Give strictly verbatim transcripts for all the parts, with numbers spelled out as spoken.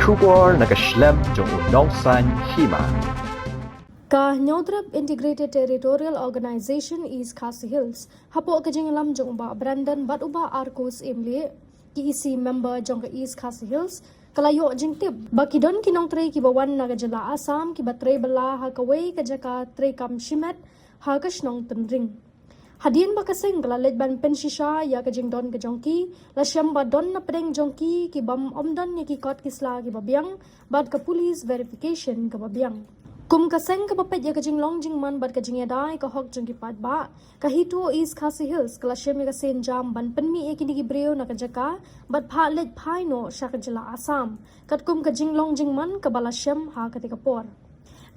Khubor na ka shlem jong u nongsaiñ hima. Ka Hynñiewtrep Integrated Territorial Organization East Khasi Hills, hapoh ka jingïalam jong u Bah Brandon bad u Bah Arkus Imli, ki E C member jong ka East Khasi Hills, ka la ïoh jingtip ba ki don ki nongtrei kiba wan na ka jylla Assam kiba trei bylla ha kawei ka jaka treikam shimet ha ka shnong Tynring. Hadien ba ka seng ka la leit ban pynshisha ïa ka jingdon ka jong ki, la shem ba don na pdeng jong ki ki bym ym don ïa ki kot ki sla kiba biang bad ka police verification kaba biang. Kum ka seng kaba peit ïa ka jinglong jingman bad ka jingïada ïa ka hok jong ki paidbah, ka HITO East Khasi Hills ka la shem ïa ka sienjam ban pynmih ïa kine ki briew na ka jaka bad phah leit phai noh sha ka jylla Assam, katkum ka jinglong jingman kaba la shem ha kata ka por.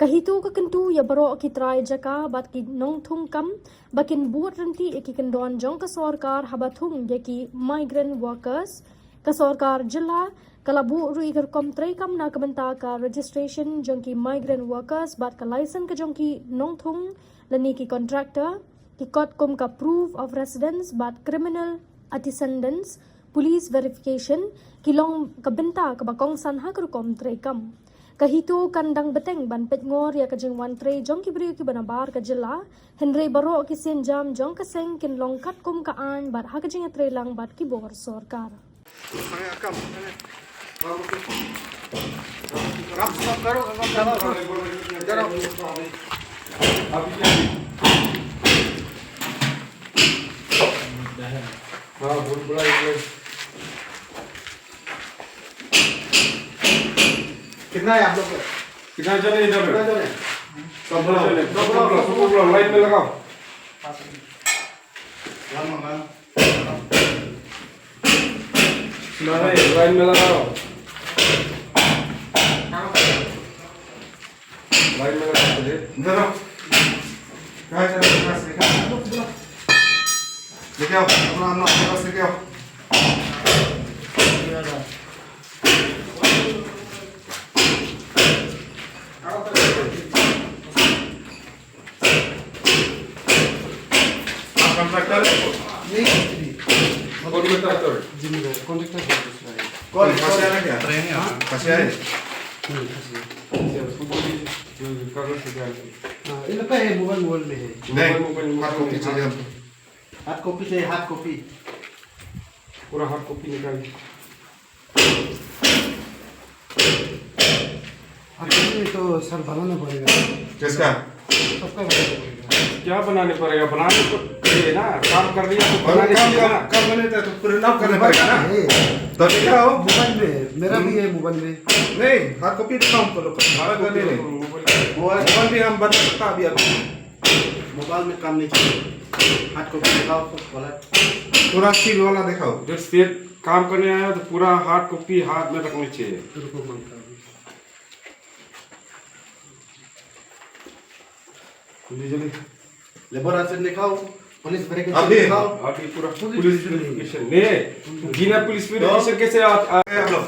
Ka HITO ka kyntu ïa baroh ki trai jaka bad ki nongthung kam ba kin bud ryntih ïa ki kyndon jong ka sorkar haba thung ïa ki migrant workers. Ka sorkar jylla ka la buh ruh ïa ka rukom treikam na ka bynta ka registration jong ki migrant workers bad ka license ka jong ki nongthung lane ki contractor, ki kot kum ka proof of residence bad criminal antecedents, police verification, ki long ka bynta kaba kongsan ha ka rukom treikam. Ka HITO kan dang bteng ban peitngor ïa ka jingwan trei jong ki briew kiba nabar ka jylla, hynrei baroh ki sienjam jong ka seng kin long katkum ka aiñ bad ha ka jingïatreilang bad ki bor sorkar. कितना है आप लोग का? कितना जन है इधर में? कितना जन है? सब लोग, सब लोग, सब लोग, लाइन में लगाओ। नहीं, लाइन में लगाओ। लाइन में लगाओ पहले। इधर आओ। कहाँ चल रहा है? लेके आओ, अपना, अपना, अपना लेके आओ। आप कॉन्ट्रैक्टर है? नहीं, मिस्त्री। कौन कॉन्ट्रैक्टर? जिम्मेदार, कॉन्ट्रैक्टर है दूसरा है। कौन, फंसे है क्या? हाँ? फंसे है? नहीं, फंसे है। अच्छा, उसको बोलिए, जो कागज से क्या है? हाँ, ये लगता है मोबाइल, मोबाइल में है। नहीं, मोबाइल, मोबाइल, हार्ड कॉपी में। चाहिए हमको। हार्ड कॉपी चाहिए, हार्ड कॉपी। पूरा हार्ड कॉपी निकालिए। अब ये तो सर बनाना पड़ेगा। किसका? सबका बनाना पड़ेगा। क्या बनाने पड़ेगा? बनाने तो चाहिए ना, काम कर लिया तो और बनाने काम चाहिए कर, ना। काम करने तो, तो प्रिंट आउट करना पड़ेगा ना। ए, तभी क्या हो? मोबाइल में, मेरा भी है मोबाइल में। नहीं, हार्ड कॉपी दिखाओ हमको लोग, हमारा घर नहीं, नहीं। मोबाइल में। मोबाइल भी हम बना सकता अभी, अभी। मोबाइल में काम नहीं चलेगा। हार्ड कॉपी दिखाओ तो गलत। पूरा सील वाला दिखाओ। जब सेठ काम करने आया तो पूरा हार्ड कॉपी हाथ में रखनी चाहिए। रुको, मन कर। जल्दी, जल्दी। लेबर लाइसेंस दिखाओ, पुलिस वेरिफिकेशन अभी दिखाओ। अभी पूरा पुलिस पुलिस वेरिफिकेशन। वेरिफिकेशन। नहीं, बिना पुलिस वेरिफिकेशन कैसे आप, आप, आप लोग?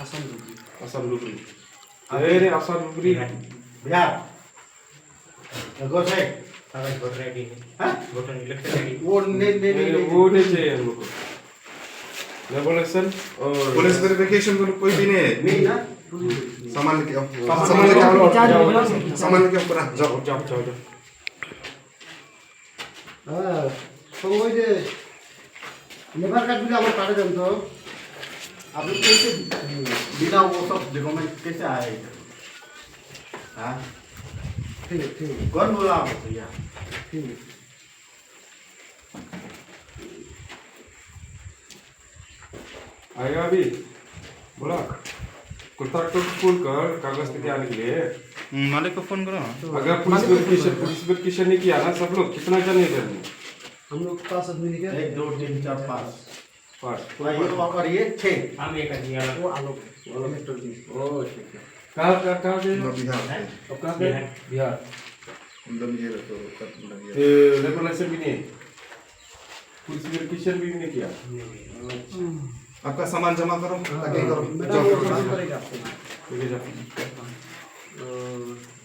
असम डुबरी। असम डुबरी। अरे, अरे, असम डुबरी। बिहार। बिहार। लगो से। कागज वोटर आईडी है। हाँ? वोटर इलेक्शन आईडी। वो नहीं, नहीं, नहीं, नहीं, नहीं। वो नहीं चाहिए हम लोग को। लेबर लाइसेंस और पुलिस वेरिफिकेशन तो कोई भी नहीं है। नहीं ना? सामान लेके आओ। सामान लेके आओ। सामान लेके आओ, पूरा। जाओ, जाओ, जाओ, जाओ। हाँ, तो वो ये लेबर कार्ड भी आप काट दें तो। आप लोग कैसे बिना वो सब डॉक्यूमेंट कैसे आए इधर? हाँ? ठीक है, ठीक है। कौन बोला आपको भैया? ठीक है। आएगा अभी। बोला, कॉन्ट्रैक्टर को फोन कर, कागज लेके आने के लिए। हम्म, मालिक को फोन करो। अगर पुलिस मालिक को फोन वेरिफिकेशन, करो। पुलिस वेरिफिकेशन नहीं किया ना सब लोग, कितना जन है इधर में? हम लोग पाँच आदमी निकले। एक, दो, तीन, चार, पाँच। पाँच। हाँ, ये और ये छः। हम एक आदमी अलग। वो आलोक, वो आलोक। इलेक्ट्रॉनिक्स। ओ, ठीक है। कहाँ, कहाँ, कहाँ से? हम लोग बिहार से। अब कहाँ से? बिहार। बिहार। हम लोग ये रखो, कर, हम लोग ये। ये लेबर लाइसेंस भी नहीं है? पुलिस वेरिफिकेशन भी नहीं किया? नहीं। अच्छा। आपका सामान जमा करो, हाँ, पैकिंग करो। मेरा जाओ, वो जाओ। करना पड़ेगा आपको। ठीक है, जाओ। अ,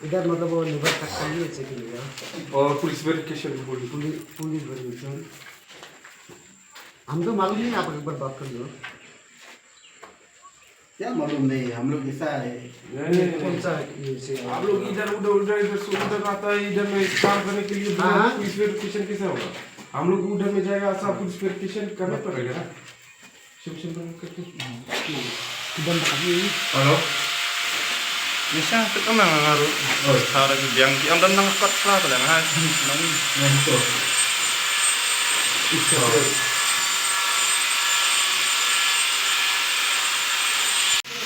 इधर मतलब वो लेबर तक का ही है, चेक लिया। और पुलिस वेरिफिकेशन भी बोलिए। पुलिस, पुलिस वेरिफिकेशन। हमको मालूम नहीं, आप एक बार बात कर लो। क्या मालूम नहीं, हम लोग ऐसा है। नहीं, नहीं, कौन नहीं। सा ये से आप लोग इधर उधर, उधर इधर से उधर आता है, इधर में काम करने के लिए हाँ। पुलिस वेरिफिकेशन कैसे होगा? हम लोग उधर में जाएगा, ऐसा पुलिस वेरिफिकेशन करना पड़ेगा ना। Hello. Ni sa tu ka mang ngaru. Oh. Sa ra ki biang ki am dan nang kot pla pala nang hai. Nang. Nang tu.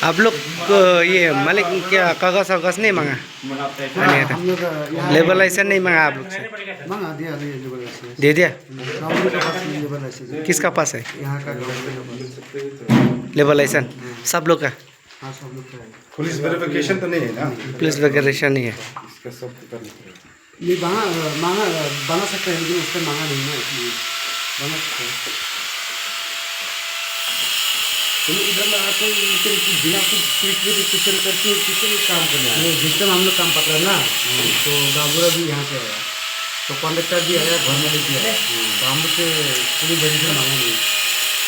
आप लोग को ये मालिक क्या कागज वागज नहीं मांगा? नहीं था। हम लोग, अ, यहाँ लेबर लाइसेंस नहीं मांगा आप लोग से? मांगा, दिया, दिया, लेबर लाइसेंस। दे दिया? गाँव के पास में लेबर लाइसेंस है। किसका पास है? यहाँ का गाँव के पास। लेबर लाइसेंस? हाँ। सब लोग का? हाँ, सब लोग का है। पुलिस वेरिफिकेशन तो नहीं है ना? पुलिस वेरिफिकेशन नहीं है। इसका सब करना पड़ेगा। ये बना, अ, मांगा, अ, बना सकते हैं, लेकिन उस टाइम मांगा नहीं ना, इसलिए। बना सकते हैं। तुम इधर लगाते हो, लेकिन बिना कुछ प्रिपरेशन करके किसी भी काम करना है। नहीं, जिस टाइम हम लोग काम पकड़ा ना, हम्म। तो गांव बूढ़ा भी यहाँ से आया, तो कॉन्ट्रैक्टर भी आया, घर मालिक भी आया। हम्म। तो हम लोग से कोई वेरिफिकेशन मांगा नहीं।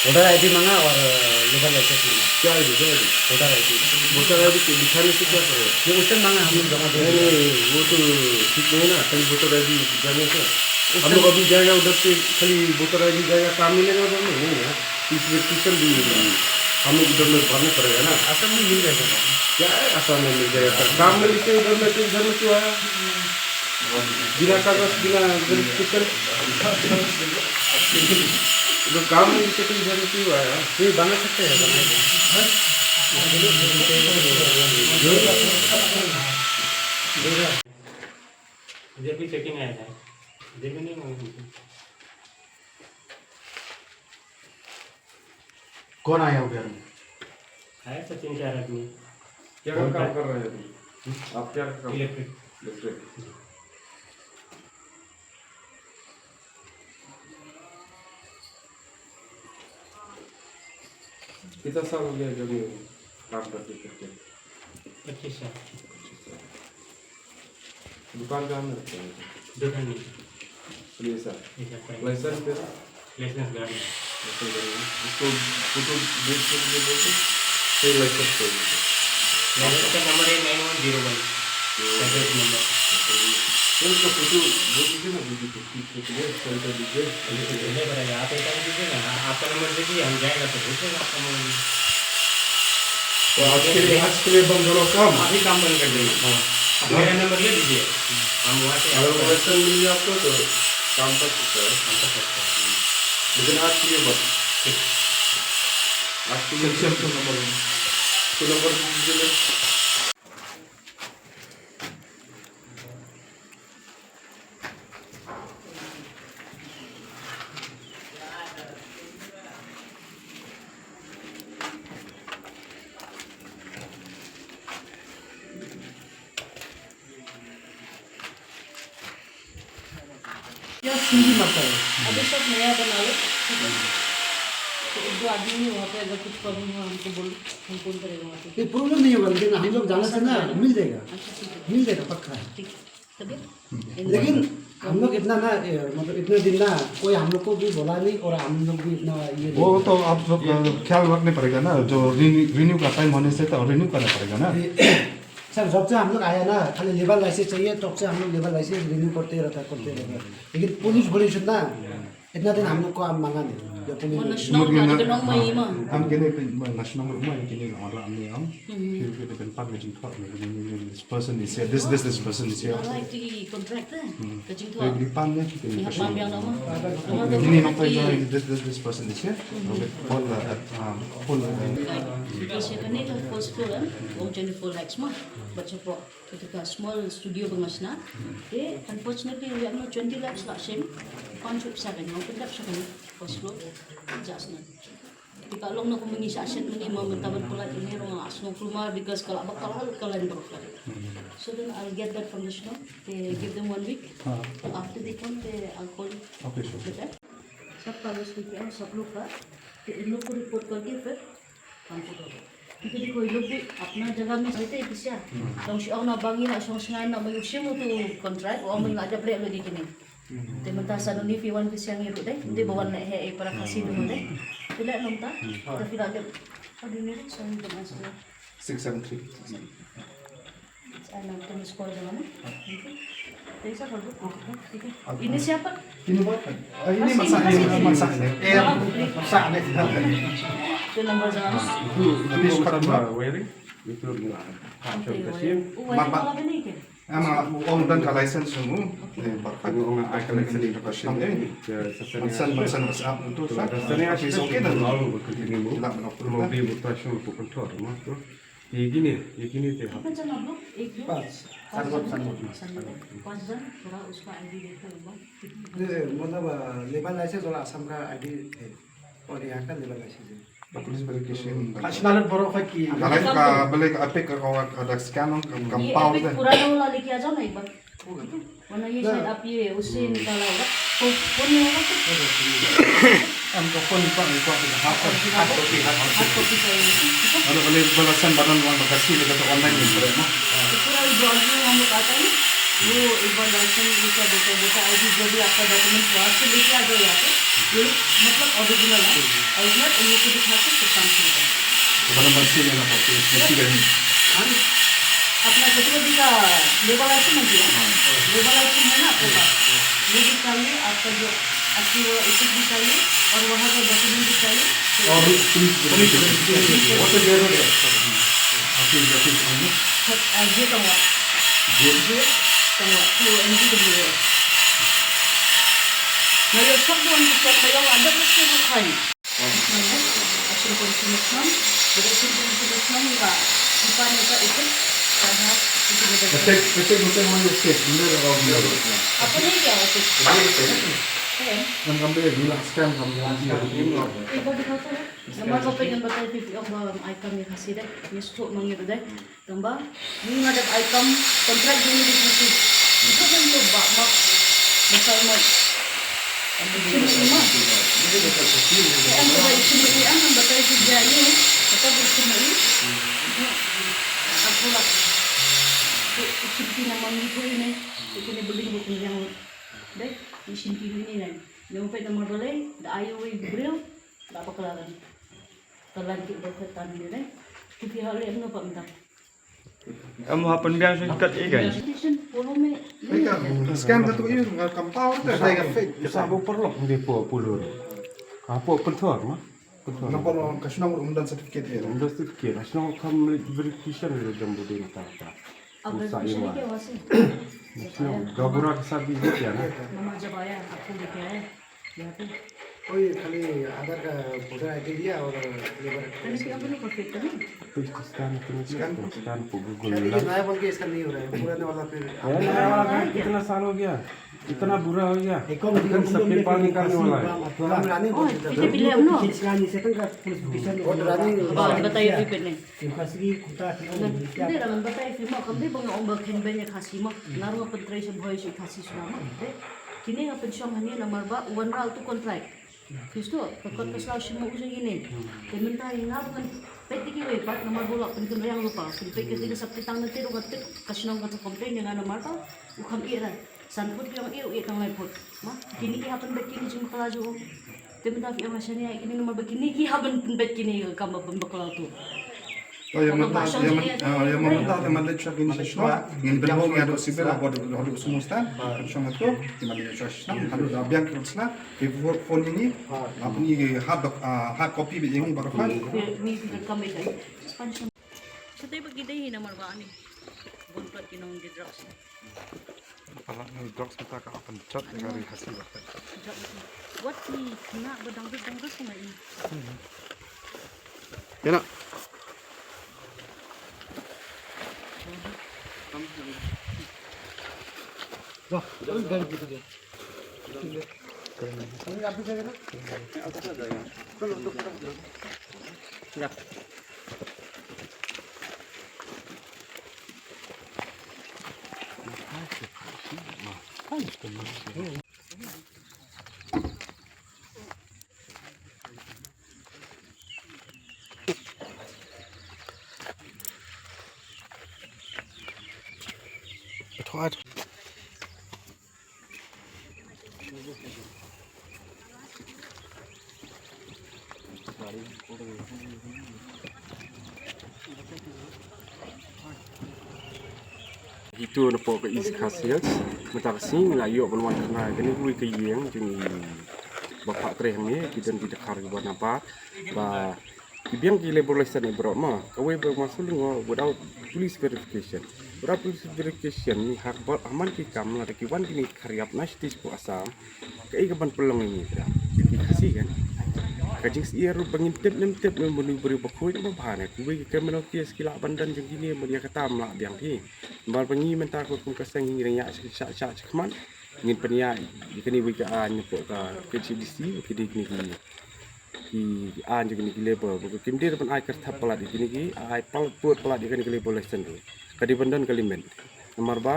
वोटर आईडी मांगा और, अ, लेबर लाइसेंस मांगा। क्या आईडी, क्या आईडी? वोटर आईडी। वोटर आईडी के दिखाने से क्या करेगा? ये उस टाइम मांगा, हम लोग जमा दे नहीं, दिया। नहीं, वो तो ठीक नहीं ना, खाली वोटर आईडी दिखाने से। उस हम लोग टाइम अभी जाएगा उधर से, खाली वोटर आईडी जाएगा, काम मिलेगा उधर में? नहीं ना, इसमें ट्यूशन भी हम लोग उधर में भरना पड़ेगा ना। आसाम में मिल जाएगा। क्या है आसाम में मिल जाएगा? काम में लेके उधर में, तो इधर में क्यों आया? बिना कागज, बिना वेरिफिकेशन। तो काम में लेके तो इधर में क्यों आया? ये बना सकते हैं, बनाएंगे। हाँ? इधर भी चेकिंग आया था, इधर भी नहीं मांगा हमको। कौन आया उधर में? आया था तीन चार आदमी। क्या काम कर रहे हैं अभी? आप क्या काम? इलेक्ट्रिक। इलेक्ट्रिक। कितना साल हो गया जब ये काम करते करते? पच्चीस साल। दुकान कहाँ में रखते हैं? दुकान में। ये सर। ये सर, लाइसेंस तेरा? लाइसेंस गाड़ी। लाइसेंस गाड़ी। इसको फोटो भेज के लिए बोलते? फिर लाइसेंस कर दीजिए। लाइसेंस का नंबर है नाइन वन जीरो वन। तो एड्रेस नंबर। तो इसका फोटो भेज दीजिए ना, दीदी को। ठीक है, सेंड कर दीजिए। नहीं पड़ेगा, आप एक काम कीजिए ना, आपका नंबर दीजिए, हम जाएगा तो भेज देगा आपका मोबाइल में। तो आज के लिए, आज के लिए बंद करो काम। अभी काम बंद कर देंगे। हाँ। आप मेरा नंबर ले लीजिए, हम वहाँ से अगर आपको वो एक्शन मिल गया आपको तो काम कर सकता है। काम कर सकते हैं। लेकिन आज के लिए बंद। ठीक। आज के लिए सेक्शन का नंबर, तो नंबर दीजिए। क्या हिंदी मारता है? अभी सब नया बना लो, ठीक है? तो एक दो आदमी है वहाँ पे, अगर कुछ प्रॉब्लम हो हमको बोलो, हम फोन करेगा वहाँ पे। ये प्रॉब्लम नहीं होगा, लेकिन हम लोग जाना से ना मिल जाएगा, अच्छा, ठीक है। मिल जाएगा, पक्का है। ठीक है। तभी लेकिन हम लोग इतना ना, ए, मतलब इतने दिन ना कोई हम लोग को भी बोला नहीं और हम लोग भी इतना ये नहीं वो किया। तो आप लोग, अ, ख्याल रखने पड़ेगा ना, जो रिन्यू, रिन्यू का टाइम होने से तो रिन्यू करना पड़ेगा ना। ये, सर, जब से हम लोग आया ना, खाली लेबर लाइसेंस चाहिए, तब से हम लोग लेबर लाइसेंस रिन्यू करते रहता है, करते रहता है। लेकिन पुलिस वुलिस ना, इतना दिन हम लोग को आप मांगा नहीं, जो पुलिस वो वुलिस। National Guard के नंबर ये मां। हम कहने पे national number में कहने का मतलब नहीं हम। हम्म। फिर, फिर, फिर, फिर, फिर, फिर, फिर, Person is here, this, this, this person is here. Alright, the contractor, hmm, ka jingthoh. Ri pan ne ki. Ni hap ban biang da ma. Ni ni nong tai, this, this, this person is here. Hmm. With full, uh, um, full, uh, because you can make a first floor, eh? Wong jani full hacks ma. But you put, put a small studio ba nga shna. Eh, unfortunately, we have no twenty lakhs la shim. Pan chup sa kan, no, pun dap sa kan, first floor. Just na. Te ka long na kum ngi sha shet ngi mo mynta ban pynlait ïa ngi ruh nga sngew kulmar because ka la bak ka la lut ka line baroh. So then I'll get that from the shop. Te give them one week. Ah. After they come, te I'll call you. Okay, sure. Better? Sab ka list ki sab lok ka. Te in lok ko report karke phir हमको दो. क्योंकि देखो, ये लोग भी अपना जगह में रहते हैं, पीछे। Hmm. तो उसे और ना बांगी ना, शौक ना, ना, मैं उसे मुझे तो कॉन्ट्रैक्ट, और मैं ना जब ले लो, लेकिन नहीं। Te mynta sa nuni phi wan phi siang i ruh dei, nti ba wan leh heh i para Khasi tu dei. Phi leh nangta, te phi la dep. Ordinary, sorry, don't ask me. Six seven three. Saya nak tulis call jangan, eh? Thank you. Thank you, sir, for the, okay, thank you. Ini siapa? Ini buat, ah, ini masa ini, masa ini. Eh, masa ini. Itu nomor jangan. Itu, itu nomor sama, Weri. Itu dia. Okay, Weri. Oh, Weri, malam ini ke? Ama ong dan ka license ngu. Te pat ka ong ai ka license ka shin eh. Mansan mansan bas ap tu sa. Sa ni ashi so ke dan lalu ke ni mu. Ila mana pun. Mo bi bu ta shul pu control mo tu. Ye kini, ye kini te ha. Pas, sangot, sangot. पाँच जन, थोड़ा उसका आईडी देखो एक बार। ये मतलब लेबर लाइसेंस और असम का आईडी है। और यहाँ का लेबर लाइसेंस है। Police verification. National borok khai ki. Balai ka, balai ka epic ka, ka da scan ka, ka ये power एपिक da. पुराना वाला लेके आ जाओ ना एक बार। ठीक है? वरना ये शायद आप ये उससे निकाला होगा। तो फोन में होगा तो? हम तो फोन पर, फोन पर, hard copy, hard copy, hard copy. Hard copy चाहिए, ठीक है? Balai, balai balasan badan wan bakasi le kata online ni, correct mo? तो पूरा जो भी हम लोग आता है, वो एक बार लाइसेंस, ये क्या बोलते हैं, वोटर आईडी, जो भी आपका डॉक्यूमेंट वहाँ से लेके आ जाओ यहाँ पे। ये मतलब ओरिजिनल है। ओरिजिनल उन लोग को दिखा के फिर काम शुरू करें। तो मतलब मशीन लेना पड़ती है, इसमें ठीक है। हाँ। अपना कभी कभी का लेबर लाइसेंस बनती है। हाँ। लेबर लाइसेंस है ना आपके पास? वो भी चाहिए, आपका जो आपकी वो एसेट भी चाहिए और वहाँ का डॉक्यूमेंट भी चाहिए। और पुलिस, पुलिस, पुलिस, वो तो जरूर है। ऑफिस, ऑफिस, हम लोग। सब, आ, ये तो हुआ। ये? ये तो हुआ। तो एनजी के लिए। मैं ये सब लोगों को सब मैं ये अंदर में से वो खाई। Asal pun sini senang, jadi sini pun sini senang juga. Ipan juga itu, karena itu beda. Betul, betul, betul, mau sih, bener kalau dia. Apa ni dia, Otik? Ini sih. Kan? Yang kami bilang sekarang kami bilang. Ibu di hotel, nomor kopi yang betul itu yang bawa icon yang kasih deh, ni stok mangi deh. Tang ba ngi nga dep ai kam kontrak jong ngi dei shisha. Ngi khlem to ba mak ba sai mat. Shim i ma. Te an ba shim i an, an batai shisha ïa ngi. Kata ba shim i. Ka khulak. Te shim ki namar ngi to ine. Te kine building ba pynbiang. Dei, ngi shim ki ine ne. Ngi peit namar balei da ai uwei u briew da bakla kan. Ka lan ki ba phet tan ine ne. Ki phi ha leh no pa mynta. Em ha pynbiang shu kat i kan. Scan ka tu i ka kam power te. Sa bu paralok. Ngi po pulur. Ha po pynthor ma. Pynthor. Nampak lo ka shnong um don certificate i. Um don certificate. Shnong kam verification i jam bu dei ta ta. Sa i ma. Shnong gabura ka sa bi ya na. Nama jabaya aku dikhe. ओए, खाली आधार का वोटर आईडी लिया और लेबर आईडी। Scan, scan, scan, scan पे Google। शायद ये नया बन के इसका नहीं हो रहा है, पुराने वाला फिर। अरे, नया वाला कितना साल हो गया, इतना बुरा हो गया। एक और सब पेपर निकालने वाला है। हम रानी बोल देते हैं। Phi te phi leh kumno? Phi scan ni settle का पुलिस ऑफिसर ने। Ba, बताइए phi phi ne. University खुलता है, हम नहीं, क्या? Hindi naman, batai phi mo, kam dei ba nga ong ba khein beiñ ïa Khasi mo. Nga ruh nga pyntrei sha Bhoi sha Khasi shuwa mo. Te kine nga pynshong hangne namar ba u wanrah utu u contract. Phi sngewthuh, ka kot ka slaw shim mo u jong ine. Te mynta ïa nga ba ngan peit ïa kiwei pat namar ba u la pynkynriang ruh pat. Pynpeit kata ka sap tang na te ruh nga tip ka shnong ka complain ïa nga namar ba u kham ïeh ra. San phut ki ong ïeh, u ïeh tang lai phut. Ma, kine ki hap ban beit kine jingbakla jong u. Te mynta phi ong la shaniah ïa kine namar ba kine ki hap ban pynbeit kine ka kam ba pynbakla utu. To ïa mynta, ïa mynta, ïa mynta te mynta sha kine sha shnong. Ngin pynbeit ïa u civil haduh, haduh sumustang. Kan shong hato ki mynta sha shnong haduh da biang ki sla. Ki phone ïa ngi. Hap ngi hard, hard copy beit ïa ngi baroh. Ni ki kam beit. Just pan shong. Shatei ba ki dei hi namar ba ani. Bun pat ki nong ki drugs. Pala nang drugs mynta ka pynjot ïa ka ri Khasi ba. Wat ni kena ba dang dut dang dut kena i. Kena. Wah, dari gitu dia. Ini apa sih kena? Ya. Itu na pok ka East Khasi Hills, mynta ka sngi la ïoh ban wan kane kane ka ïing jong i Bah Pha Treh hangne, ki don ki dkhar ki ba namar ba ki biang ki labour license i bro ma, kawei ba ma shu lyngngoh without police verification. Without police verification ni hak bot aman ki kam la ki wan kine ki khariap na state ko Assam. Kaei ka ban pynlong ïa ngi ki Khasi kan. Ka jingsyier ruh ba ngin tip nem tip nem ba u briew ba khuid ba bha ne. Kawei ka criminal case ki lah ban don jong kine, mynta ïa kata ym lah biang hi. Namar ba ngi mynta ko kum ka seng ngi ïa sha sha sha khmat. Ngin pynïa ïa kane wei ka aiñ na pok ka K H A D C, ki dei kine ki ki aiñ jong kine ki labour, ba kim dei ban ai kyrthap palat ïa kine ki, ai palat pud palat ïa kane ka labour license ruh. Ka dei ban don ka limit. Namar ba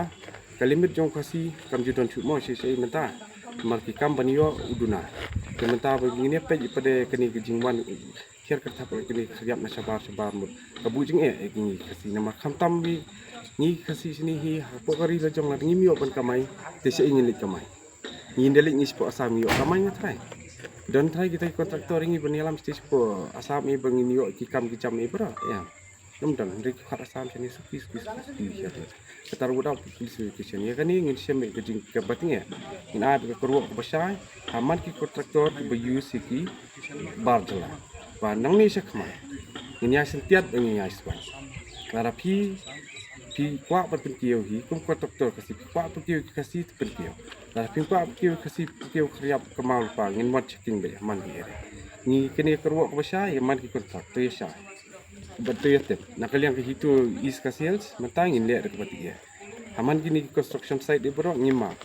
ka limit jong u Khasi kam ju don shuh mo shi shi mynta. Namar ki kam ban ïoh u duna. Te mynta ba ngin ïa peit ïa pat de kane ka jingwan hiar kyrthap palat kine ki khariap na shabar shabar mut ka buh jingeh ïa kine ki Khasi. Namar khamtam ba ngi Khasi shini hi hapoh ka ri la jong la ngim ïoh ban kamai, te shaei ngin leit kamai? Ngin da leit ngi shapoh Assam ngi ïoh kamai nga trai. Don trai kita ki contractor ngi ban ïalam stage shapoh Assam, i ba ngin ïoh ki kam ki jam i bra. Ïa. Ngam don, hynrei ki khot Assam shane suki suki suki suki ïa. Kata ruh without police verification. Ïa kane ngin shem ka jing ka ba tynge. Ngin ai ka kyrwoh kaba shai ha man ki contractor kiba use ïa ki bar jylla. Ba nangne shakhmat ngin ïa syntiat ba ngin ïa shuwa. Lada phi phi kwah ban pynkiew hi kum contractor Khasi, phi kwah pynkiew ki Khasi te pynkiew. Lada phim kwah pynkiew Khasi, pynkiew khariap ka maw lypa, ngin mad checking beit ha man ki area. Ngi kane ka kyrwoh kaba shai ïa man ki contractor, ïa shai. Bad to ïa tip na ka liang ka HITO East Khasi Hills mynta ngin leh da kaba tip ïa. Ha man kine ki construction site i bro ngim map.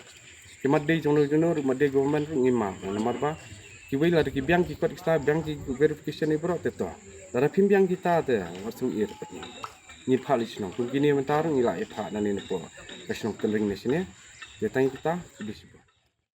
Ki mat dei jongno jongno ruh, mat dei government ruh ngim map. Namar ba kiwei lada ki biang ki kot ki sta, biang ki verification i bro te to. Lada phim biang kita te wat sngewsih pat ngi. Ngi phah leit shnong kum kine mynta ruh ngi la ïa phah nangne na pok ka shnong Tynring ne shane. Ïa tang kita, khublei shibun.